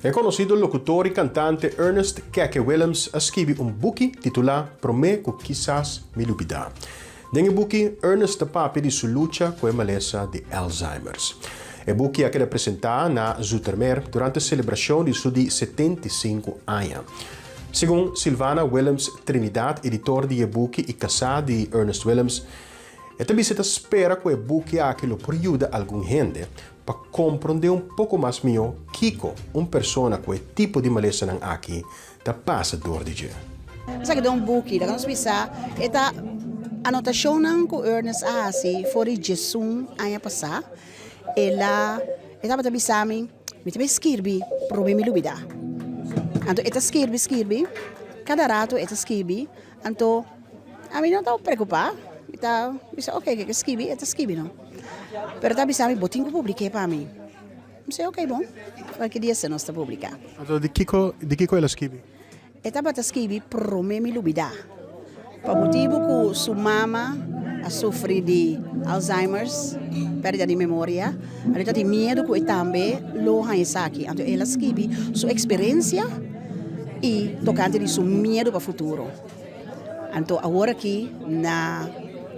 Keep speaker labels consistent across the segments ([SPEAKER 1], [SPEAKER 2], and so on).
[SPEAKER 1] E konosido lokutor i kantante Ernest Keke Willems a skibi un buki titulá Promé ku kisas mi lubidá. Den e buki, Ernest ta papia di su lucha ku e malesa di Alzheimer's. E buki a keda presentá na Zoetermeer durante selebrashon di su di 75 aña. Segun Silvana Willems Trinidad, editor di e buki i kasá di Ernest Willems, e ta bisa e ta spera ku e buki aki lo por yuda algun hende pa komprondé un poko mas mihó kiko un persona ku e tipo di malesanan aki ta pasa dor di dje.
[SPEAKER 2] Esaki ta un buki, laga nos bisa e ta anotashonnan ku Ernest a hasi for di djesun aña pasá. El a e tabata bisa mi, mi ta bay skirbi prome mi lubida. Anto e ta skirbi skirbi, kada rato e ta skirbi, anto ami no ta preocupa, mi ta bisa ok ke skibi e ta skibi no. Pero e ta bisa mi bo tin ku publike pa mi. Mi say ok bon, cualkier dia esei nos ta publica.
[SPEAKER 1] Anto di kiko di kiko el a skibi?
[SPEAKER 2] E tabata skibi prome mi lubida, pa motibu ku su mama a sufri di Alzheimer's, perdida di memoria, anto e ta tin miedu ku e tambe lo haña esaki. Anto el a skibi su eksperensia i tokante di su miedu pa futuro. Anto awor aki na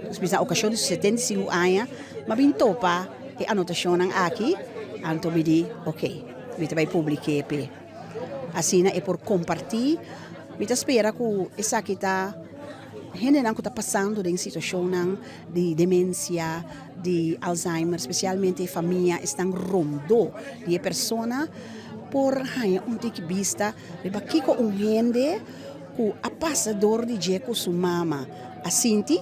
[SPEAKER 2] nos okashon di su 75 aña, mi a bin topa e anotashonnan aki, anto mi di ok, mi ta bai publik'é p'e. Asina e por kompartí. Mi ta spera ku esaki ta hendenan ku ta pasando den situashonnan di demensia, di Alzheimer, spesialmente e famia, esnan rondó di e persona por haña un tiki bista riba kiko un hende ku a pasa dor di dje ku su mama a sinti,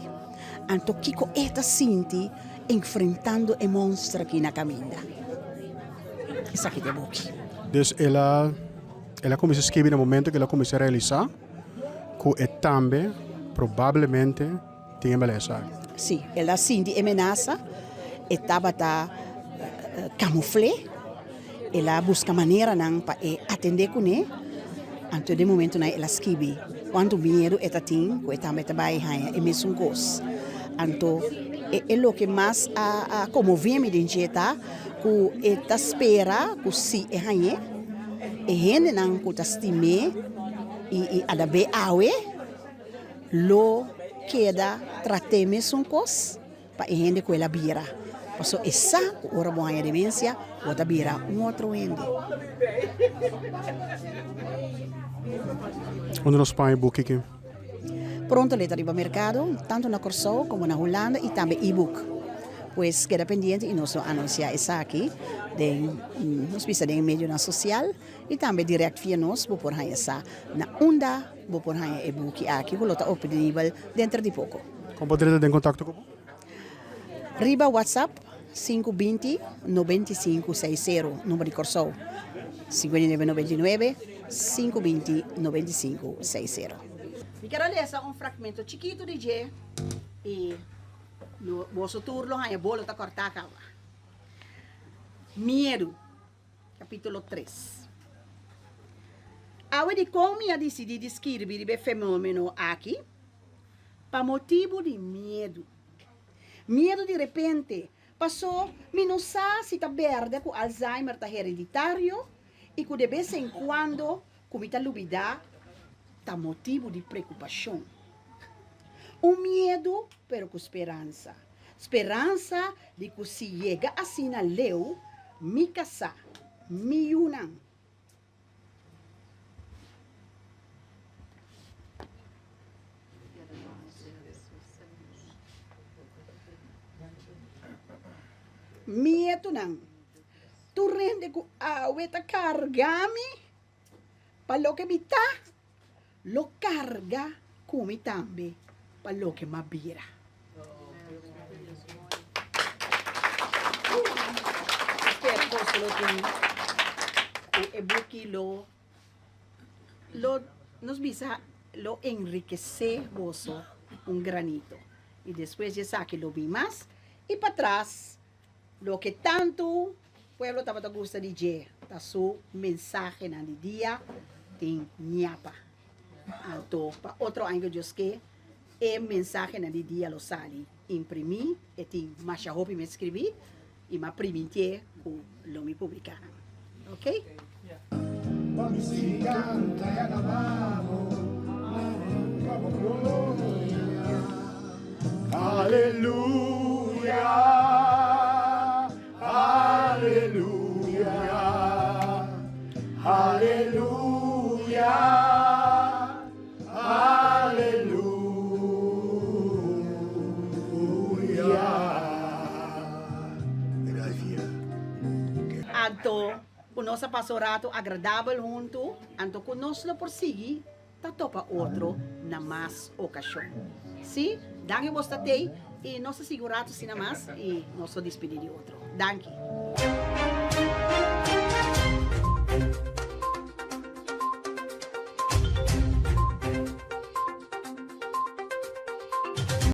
[SPEAKER 2] anto kiko e ta sinti enfrentando e monster aki na kaminda. Esaki ta e buki.
[SPEAKER 1] Dus el a el a kuminsá skibi na momento ku el a kuminsá realisá ku e tambe probablemente tin e malesa aki.
[SPEAKER 2] Sí, el a sinti e menasa, e tabata kamufl'é, el a buska maneranan pa e atendé kuné, anto den momentonan el a skibi kuantu miedu e ta tin ku e tambe ta bai haña e mesun kos. Anto e loke mas a konmové mi den dje ta ku e ta spera ku si e hañ'é, e hendenan ku ta stim'é i a dab'é awe lo keda trat'é mesun kos pa e hende ku el a bira. Pasobra e sa ku ora bo haña demensia, bo ta bira un otro hende.
[SPEAKER 1] Unda nos paña buki aki?
[SPEAKER 2] Pronto lo ta riba merkado, tantu na Kòrsou komo na Hulanda i tambe e-book. Pues keda pendiente i nos lo anunsiá esaki den, nos bisa den medionan sosial i tambe dirèkt via nos bo por haña sa na unda bo por haña e buki aki ku lo ta optenibel denter di poko.
[SPEAKER 1] Kon por drenta den kontakto ku bo?
[SPEAKER 2] Riba WhatsApp 520 95 60, number di Kòrsou, 59 99 520 95 60. Mi ker a lesa un fragmento chikitu di dje i boso tur lo haña bolo ta kòrtá kaba. Miedu. Capítulo tres. Awe dikon mi a disidí di skirbi riba e fenómeno aki? Pa motibu di miedu. Miedu di repente, pasó mi no sa si ta bèrdè ku Alzheimer ta hereditario i ku de bes en kuando ku mi ta lubidá ta motibu di preokupashon. Un miedu pero ku speransa. Speransa di ku si yega asina leu, mi kasá, mi yunan. Mi nietunan, tur hende ku awe ta karga mi pa loke mi ta, Lo carga cu mi tambe pa loke m'a bira. Spera boso lo tin cu e buki lo lo nos bisa lo enriquece boso un granito y despues di esaki lo bin mas y patras loke tanto. Pueblo tabata gusta di dje, ta su mensahenan di dia tin ñapa. Anto pa otro aña ku Dios ke, e mensahenan di dia lo sali imprimí, e tin masha hopi mi skribí i m'a primintié ku lo mi publiká nan. Ok? Anto ku nos a pasa un ratu agradabel huntu, anto ku nos lo por sigui ta topa otro na mas okashon. Sí, danki bos ta tei i nos ta sigui un ratu asina mas i nos lo dispidi di otro. Danki.